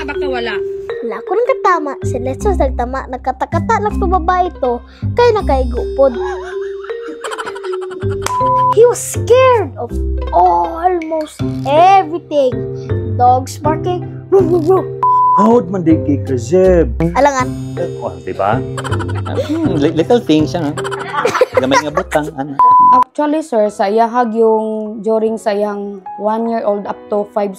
ba ka wala? Wala ko nakatama, si Lexus nagtama, nagkatakata lang to babae to, kay nakaigupod. He was scared of almost everything. Dogs barking, woo woo woo. How'd man di kay ka, Zeb? Alangan. Oh, di ba? Little things, ano? Gamay nga butang, ano? Actually, sir, sa iyahag yung during sa iyang 1 year old up to 5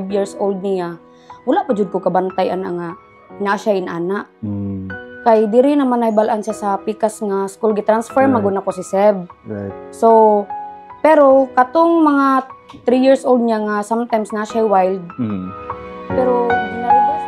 years old niya, wala pa jud ko kabantay ana nga na siya inana. Kay diri naman nahibalaan siya sa pikas nga school, gitransfer maguna ko si Seb. So, pero katong mga 3 years old niya nga sometimes na siya wild. Pero gina-reverse.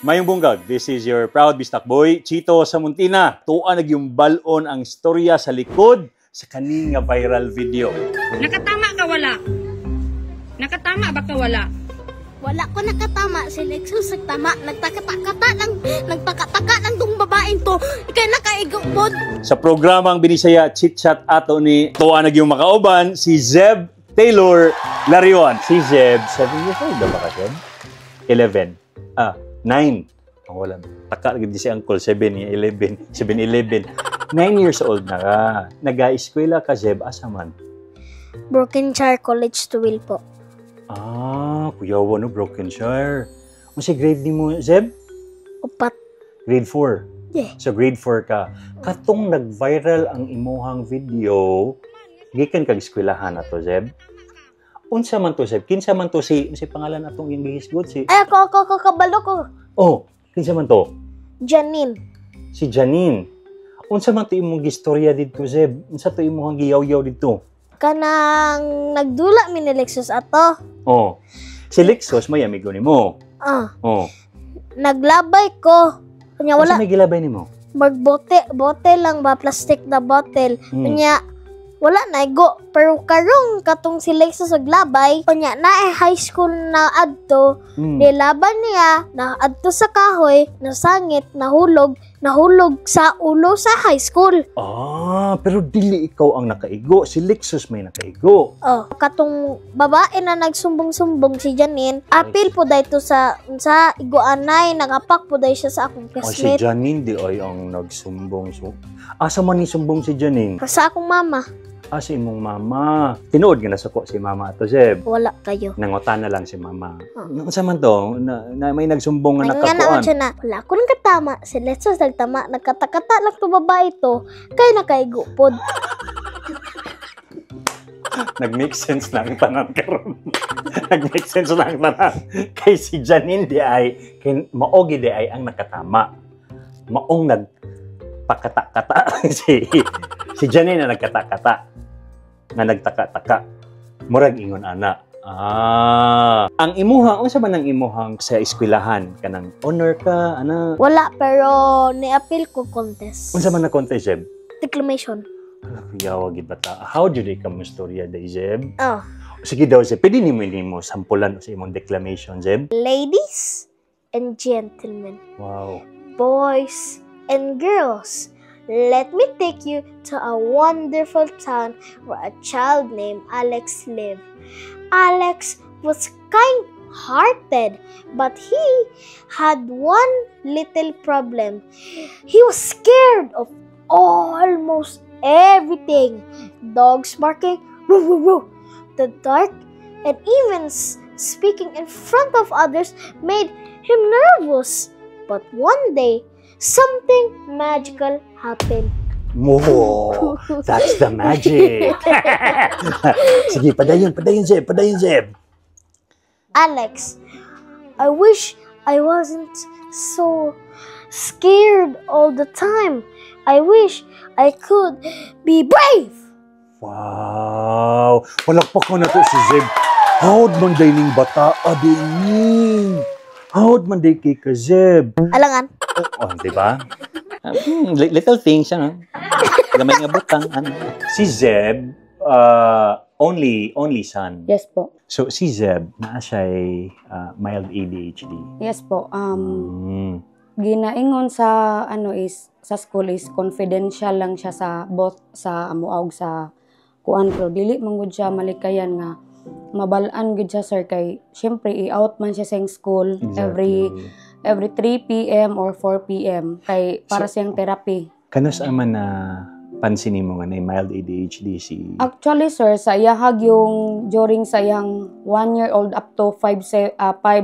Mayong bunggag, this is your proud Bistak boy, Chito Samontina. Tuwa nagyung balon ang istorya sa likod sa kaning nga viral video. Nakatama ka wala? Nakatama ba ka wala? Wala ko nakatama, si Lexus nagtama, nagtakatakata lang, nagtakataka lang tong babaeng to, kay nakaigupod. Sa programang Binisaya Chit Chat ato ni tuwa nagyung makauban si Zeb Taylor Larion. Si Zeb, 7 years old na ba ka, Zeb? 11. Ah, 9. Oh, wala. Taka lagi si Uncle, 7, 11, 7, 11. 9 years old na ka. Nag-eskwela ka, Zeb, asa man? Brokenshire College to Will po. Ah, kuyawa no, Brokenshire. Unsa grade nimo, Zeb? Upat. Grade 4. Yeah. So grade 4 ka. Katong nag-viral ang imuhang video, gikan kag eskwelahan ato, Zeb. Unsa man to, Zeb? Kinsa man to si unsa pangalan atong iyang gihisgot si? Ay, ako, kabalo ko. Oh, kinsa man to? Janine. Si Janine. Unsa man to imong gistorya didto, Zeb? Unsa to imong giyaw-yaw didto? Kanang nagdula mi ni Lexus ato. Oh. Si Lexus may amigo nimo. Ah, Oh. naglabay ko. Kanya wala Unsa may gilabay nimo? magbote, bote lang ba, plastic na bottle. Kanya wala na igo, pero karong katong si Lexus naglabay, kanya na high school na adto, nilaban niya na adto sa kahoy, nasangit, nahulog, nahulog sa ulo sa high school. Ah, pero dili ikaw ang nakaigo, si Lexus may nakaigo. Oh, katong babae na nagsumbong-sumbong si Janine, apil po dayto sa iguanay, nakapak po day siya sa akong Oh, si classmate. Janine di ay ang nagsumbong. So, asa man ni sumbong si Janine? Sa akong mama. Ah, sa imong mama. Tinuod nga nasuko si mama ato, Zeb. Wala kayo. Nangutan na lang si mama. Oh. Unsa man to? Na may nagsumbong nga Nga naman nakakuan. siya na, wala ko nang katama, si Lexus nagtama, nagkatakata lang to babae to, kay nakaigupod. Nag-make sense na ang tanan karon. Nag-make sense na ang tanan. Kay si Janine di ay, kay maogi di ay ang nakatama. Maong nagpakata-kata si Janine na nagkata-kata. Nga nagtaka-taka. Murag ingon ana. Ah, ang imuha, unsa man ang imuhang sa eskwelahan kanang honor ka ana? Wala, pero ni-appeal ko contest. Unsa man na contest, Zeb? Declamation. Ala, kuyawa gid bata. How do they come istorya day, Zeb? Oh. Sige daw, Zeb. Pwede nimo nimo sampulan sa imong declamation, Zeb? Ladies and gentlemen, Wow. boys and girls, let me take you to a wonderful town where a child named Alex lived. Alex was kind-hearted, but he had one little problem. He was scared of almost everything. Dogs barking, woo woo woo, the dark, and even speaking in front of others made him nervous. But one day, something magical happened. Whoa, that's the magic. Sige, padayon, padayon, Zeb, padayon, Zeb. Alex, I wish I wasn't so scared all the time. I wish I could be brave. Wow! Palakpakan na to si Zeb. How'd man day ning bata, adining? How'd man day kay ka, Zeb? Alangan. Oh, di ba? Little things, ano? Gamay nga butang, ano? Si Zeb, Only son. Yes po. So si Zeb, naa siya mild ADHD. Yes po. Ginaingon sa ano is sa school is confidential lang siya sa both sa amuaw sa kuan, pero dili man gud siya malikayan nga mabalaan gud siya, sir, kay syempre i-out man siya sa iyang school every 3 PM or 4 PM kay para sa iyang therapy. Kanus man na pansin nimo nga na mild ADHD si Actually, sir, sa iyahag yung during sa iyang 1 year old up to 5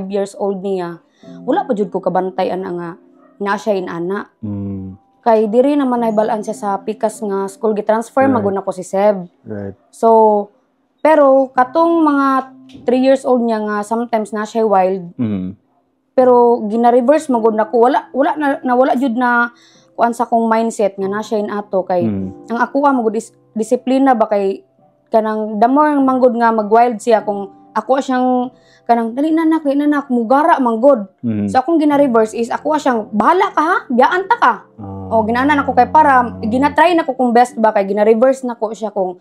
years old niya, wala pa jud ko kabantay ana nga naa siya inana. Kay diri naman nahibalaan siya sa pikas nga school, gi-transfer man gud nako si Seb. So, pero katong mga 3 years old niya nga sometimes na siya wild, pero gina-reverse man gud nako, wala wala na, nawala jud na kuan sa akong mindset nga na siya inato kay ang ako man gud is disiplina ba, kay kanang the more man gud nga mag-wild siya, kung ako siyang kanang "Dali na nak, dali na nak," mugara man gud. So akong gina-reverse is ako siyang "Bahala ka ha, biyaan ta ka." O ginana nako kay para gina-try nako kung best ba, kay gina-reverse nako siya kung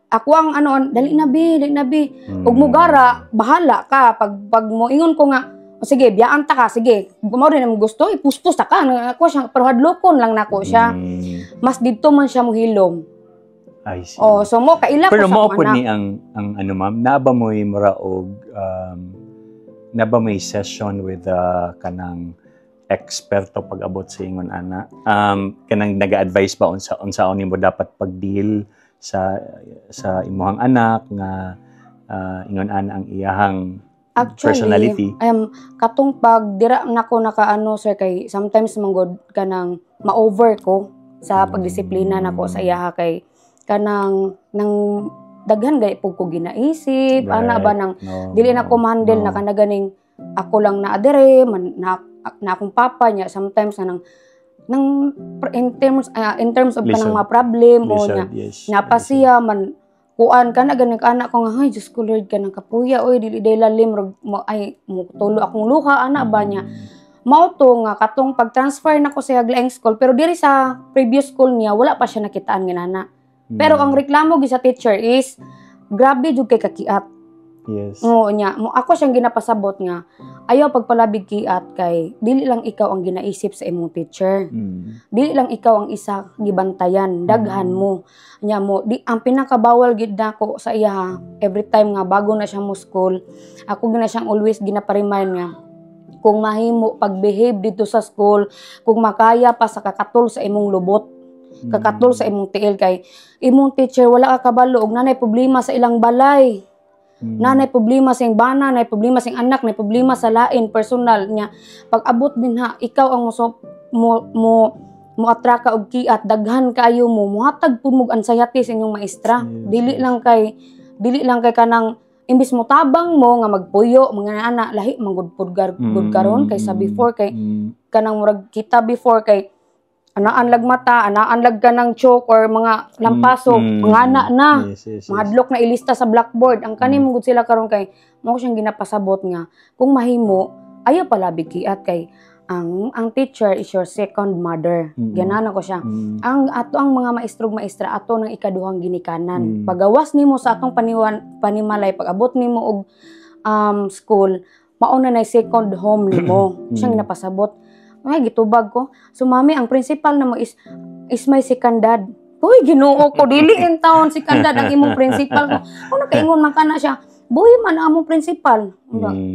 ako ang ano, "Dali na bi, dali na bi." Ug mugara, bahala ka. Pag mo ingon ko nga, "O sige, biyaan ta ka, sige. Mao rin ang gusto, ipuspos ta ka." Ako siya, pero hadlokon lang nako siya. Mas didto man siya mohilom. I see. Oh, so mo kaila ko Pero sa mao akong pud anak. Ni ang ano, ma'am, naa ba mo'y mura og naa ba mo'y session with kanang eksperto pag-abot sa ingon ana? Kanang naga-advise ba unsa nimo dapat pag-deal sa imuhang anak nga ingon ana ang iyahang Actually, personality? Katong pag dira nako nakaano, sir, kay sometimes manggod kanang ma-over ko sa pagdisiplina nako sa iyaha kay kanang nang daghan gay pud ko ginaisip ana ba nang No, dili na ko ma-handle no. na kana ganing ako lang na adere man na, na akong papa niya sometimes na nang in terms of kanang Listen. mga problem o Listen, niya napa siya man kuan kana ganing anak ko nga, "Ay, Diyos ko Lord," kanang kapuya oy, dili day lalim rog mo ay mo tulo akong luha ana ba niya. Mao to nga katong pag-transfer nako sa laing school, pero diri sa previous school niya wala pa siya nakitaan nga nana. Pero ang reklamo gyud sa teacher is grabe jud kay kakiat. Oo niya mo ako siyang ginapasabot nga ayaw pagpalabig kiat kay dili lang ikaw ang ginaisip sa imong teacher, dili lang ikaw ang isa gibantayan, daghan mo nya mo di. Ang pinakabawal gid nako sa iya ha, every time nga bago na siya mo school, ako gina siyang always ginaparemind nga kung mahimo pag-behave dito sa school, kung makaya pa sa kakatol sa imong lubot, kakatol sa imong tiil, kay imong teacher wala ka kabalo og nanay problema sa ilang balay, nanay problema sa iyang bana, nay problema sa iyang anak, nay problema sa lain personal niya. Pag abot din ha, ikaw ang mo mo mo atraka og kiat, daghan kaayo mo muhatag pud mo anxiety sa inyong maestra. Dili lang kay kanang imbis mo tabang mo nga magpuyo mga anak, lahi man gud pud gud karon kaysa before, kay kanang murag kita before kay anaan lag mata, anaan lag ka ng chalk or mga lampaso, mga ana na. Mahadlok na ilista sa blackboard. Ang kani mo gud sila karon, kay mo ko siyang ginapasabot nga kung mahimo ayaw pala kiat kay ang teacher is your second mother. Ganahan ko siya. Ang ato ang mga maestrog maestra ato ng ikaduhang ginikanan. Pagawas nimo sa atong panimalay, pag abot nimo og school, mao na second home nimo. Siyang ginapasabot. Ay, gitubag ko. So, "Mami, ang principal na mo is my second dad." Uy, Ginoo ko, dili in town si dad ang imong principal ko. Kung nakaingon man ka na siya, buhi man ang among principal.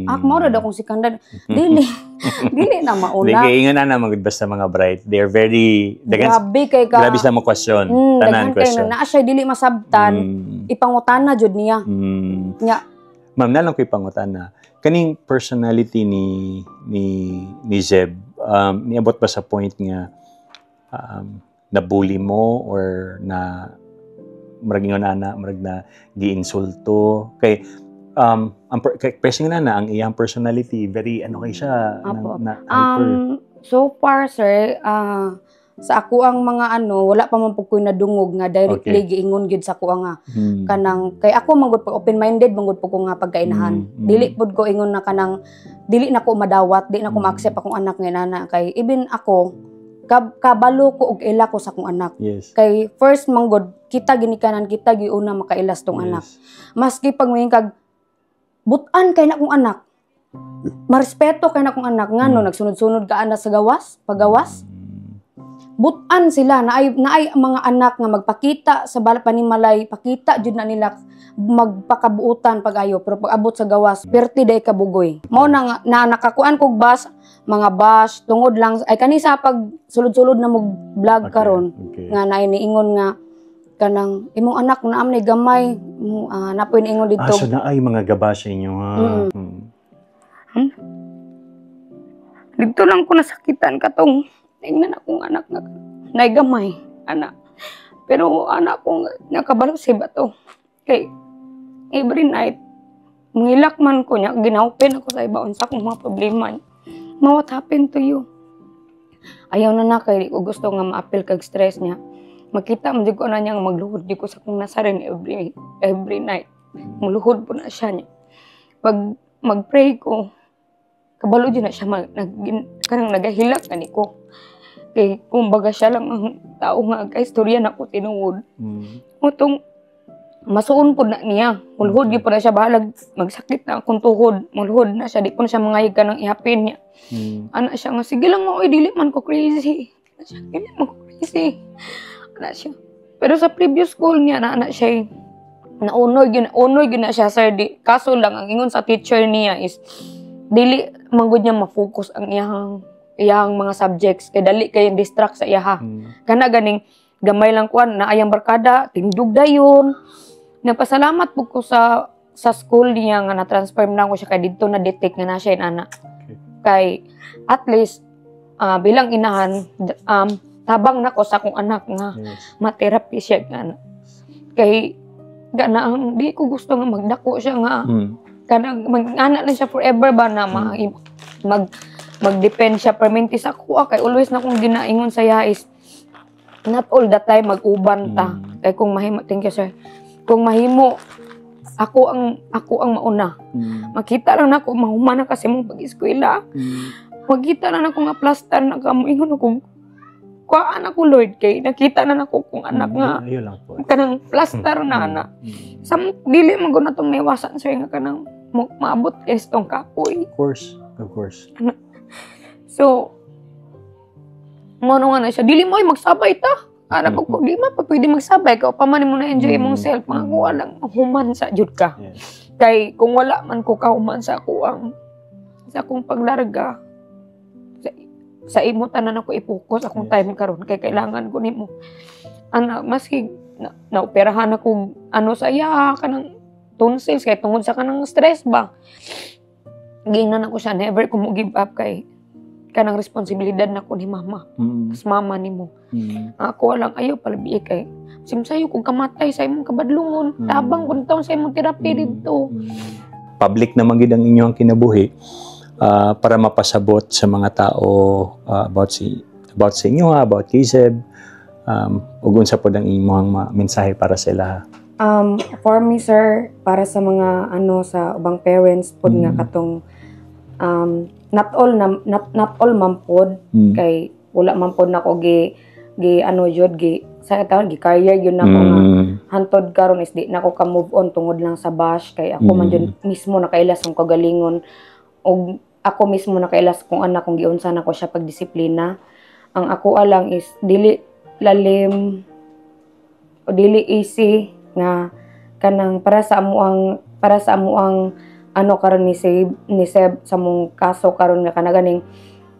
Ah, mao ra daw akong second dad. Dili, dili na Di mauna. Kay ingon na magud basta mga bright. They're very daghan. Grabe kay ka. Grabe sila mo question. Tanan Daghan kay question. na naa siya dili masabtan, ipangutana jud niya. Nya. Ma'am, nalang ko'y pangutana. Kaning personality ni Zeb, niabot ba sa point nga nabully mo or na murag ingon ana, murag na giinsulto kay ang kay pressing na na ang iyang personality, very ano kay siya na hyper? So far, sir, sa ako ang mga ano, wala pa man pud ko'y nadungog nga directly giingon gyud sa ako nga kanang kay ako man gud pag open-minded man gud pud ko nga pagkainahan. Dili pud ko ingon na kanang dili na ko madawat, di na ko ma-accept akong anak nga nana, kay even ako Kabalo ko og ila ko sa akong anak. Kay first manggod kita ginikanan, kita giuna makailas tong anak. Maski pag moingon kag butan kay na akong anak. Marespeto kay na akong anak ngano nagsunod-sunod ka ana sa gawas, pagawas. Butan sila, naay naay mga anak nga magpakita sa panimalay, pakita jud na nila magpakabuutan pag-ayo, pero pag abot sa gawas, perti day kabugoy. Mao na nga na nakakuan kog bash, mga bash tungod lang ay kani sa pag sulod-sulod na mo vlog karon nga naay niingon nga kanang imong anak na amni gamay mo, napoy niingon didto. Ah, so naay mga gaba sa inyo ha. Dito lang ko nasakitan katong tingnan akong anak nga nay gamay anak. Pero anak ko nakabalo si bato. Kay every night mangilak man ko niya, ginaopen ako sa iba unsa akong mga problema. "Ma, what happened to you?" Ayaw na na kay di ko gusto nga maapil kag stress niya. Makita mo jud ko na niya nga magluhod jud ko sa akong nasarin every night. Muluhod po na siya niya. Pag mag-pray ko, kabalo jud na siya mag, nag, kanang nagahilak ani ko. Kay kumbaga siya lang ang tao nga kaistorya na ko tinuod. Mutong masuon pod na niya. Mulhod gyud po na siya, bahalag magsakit na akong tuhod. Mulhod na siya, di po na siya mangayig ka ng ihapin niya. Ana siya nga, "Sige lang mo, dili man ko crazy." Ana siya, "Dili man ko crazy." Ana siya. Pero sa previous school niya, na ana siya, eh, naunoy gyud na siya, sir. Di, kaso lang, ang ingon sa teacher niya is, dili manggod niya ma-focus ang iyang iyang mga subjects kay dali kay distract sa iyaha. Kana ganing gamay lang kuan na ayang barkada, tindog dayon. Nagpasalamat po ko sa school niya nga na-transfer na ko siya kay didto na detect nga na siya ana. Kay at least bilang inahan tabang nako sa akong anak nga ma-therapy siya nga ana. Kay gana ang di ko gusto nga magdako siya nga kanang mag-ana lang siya forever ba na mag-depend siya permanente sa ako, kay always na kong ginaingon sa iya is not all the time mag-uban ta. Kay kung mahimo, thank you, sir, kung mahimo ako ang mauna, makita lang nako mahuman na kasi mong pag-eskwela, makita na nako nga plaster na kamo, ingon ako, kuhaan ako, Lord, kay nakita na nako kung anak nga Ayun lang po. Kanang plaster na ana. Sam dili man gud natong maiwasan, sir, nga kanang maabot kay tong kapoy. Of course. Of course. So mo nga na siya, "Dili mo ay magsabay ta." Ana pag di man pa pwede magsabay ka pa man mo na enjoy imong self, mga kuha lang human sa jud ka. Kay kung wala man ko kahuman sa akong paglarga sa imo tanan ako i-focus akong time karon kay kailangan ko nimo. Ana maski na, naoperahan ako ano sa iya kanang tonsils kay tungod sa kanang stress ba. Giingnan ako siya, never ko mo give up kay kanang responsibilidad na ko ni mama. Mas mama nimo. Ako lang ayaw palabi kay simsayo kung kamatay sa imong kabadlungon, tabang kun taon sa imong therapy didto. Public naman gid ang inyong kinabuhi para mapasabot sa mga tao about sa inyo ha, about kay Zeb, ug unsa pod ang imong mensahe para sa ila? For me, sir, para sa mga ano sa ubang parents pod nga katong not all na not all man pod kay wala man pod nako gi gi ano jud gi sa tawag gi career yun nako nga hantod karon is di nako ka move on tungod lang sa bash kay ako man jud mismo nakailas ang kagalingon og ako mismo nakailas kung anak kung giunsa nako siya pagdisiplina. Ang ako lang is dili lalim o dili easy nga kanang para sa amo ang ano karon ni Seb sa mong kaso karon nga kana ganing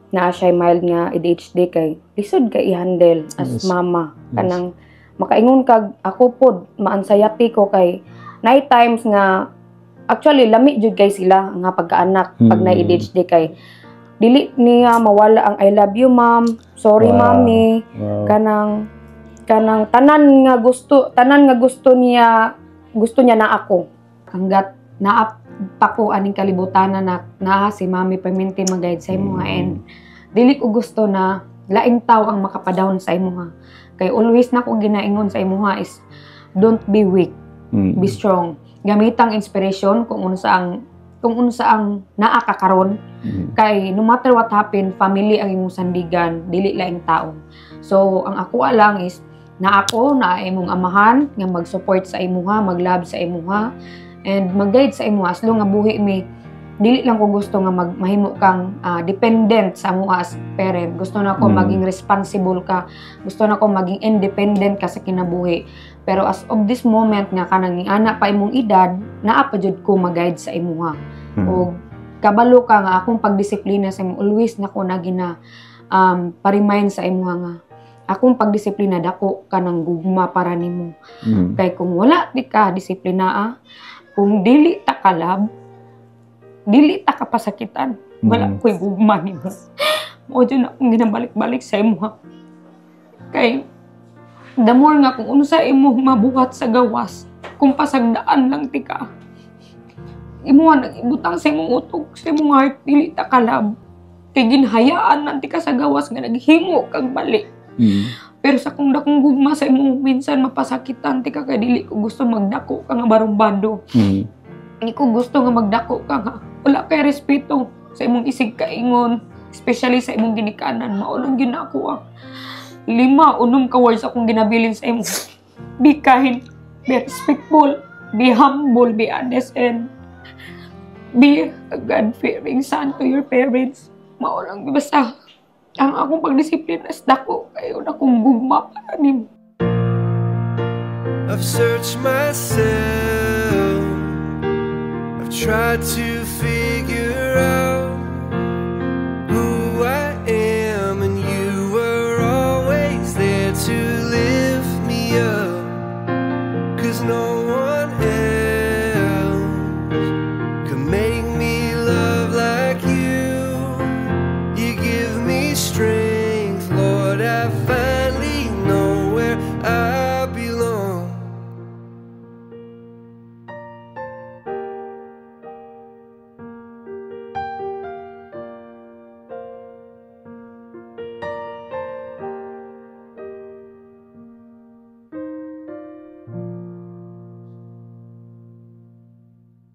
naa siya mild nga ADHD kay lisod kay i-handle as mama. Kanang makaingon kag ako pod ma-anxiety ko kay night times nga actually lami jud kay sila nga pagkaanak pag na ADHD kay dili niya mawala ang "I love you, Mom," "Sorry, Mommy," kanang tanan nga gusto niya, gusto niya na ako. Hanggat naa pa ko aning kalibutan na naa si Mami permente mag-guide sa imo nga and dili ko gusto na laing tao ang makapadown sa imo ha kay always na ko ginaingon sa imo ha is don't be weak, be strong. Gamitang inspiration kung unsa ang kung unsa ang naa ka karon kay no matter what happen, family ang imong sandigan, dili laing tao. So ang ako lang is na ako na imong amahan nga mag-support sa imuha, mag-love sa imuha and mag-guide sa imuha as long nga buhi mi. Dili lang ko gusto nga mahimo kang dependent sa amoa as parent. Gusto na ko maging responsible ka. Gusto na ko maging independent ka sa kinabuhi. Pero as of this moment nga kanang ana pa imong edad, naa pa jud ko mag-guide sa imuha. Og kabalo ka nga akong pagdisiplina sa imo, always nako na gina pa-remind sa imuha nga akong pagdisiplina dako ka ng gugma para nimo. Kay kung wala di ka disiplina, kung dili ta kalab, dili ta ka pasakitan, wala ko'y gugma nimo. Mao jud na akong ginabalik-balik sa imuha. Kay the more nga kung unsa imo mabuhat sa gawas, kung pasagdaan lang ti ka, imuha nang ibutang sa imong utok, sa imong heart, dili ta kalab. Kay ginhayaan lang ti ka sa gawas nga naghimo kag bali. Pero sa kung dakong gugma sa imo, minsan mapasakitan ti ka kay dili ko gusto magdako ka nga barumbado. Hindi ko gusto nga magdako ka nga wala kay respeto sa imong isig kaingon, especially sa imong ginikanan. Mao lang gyud na ako ah. 5, 6 ka words akong ginabilin sa imo. Be kind, be respectful, be humble, be honest, and be a God-fearing son to your parents. Mao lang, basta ang akong pagdisiplina is dako kayo na kong gugma para nimo. I've searched myself. I've tried to figure out who I am, and you were always there to lift me up. 'Cause no one else could make me love like you. You give me strength, Lord. I finally know where I belong.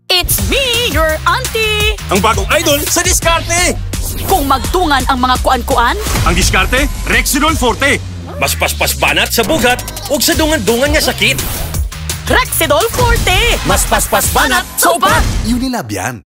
It's me, your auntie! Ang bagong idol sa diskarte! Kung magtungan ang mga kuan-kuan, Ang diskarte, Rexidol Forte. Mas paspas banat sa bugat ug sa dungan-dungan nga sakit. Rexidol Forte! Mas paspas banat sa upat! Unilab yan.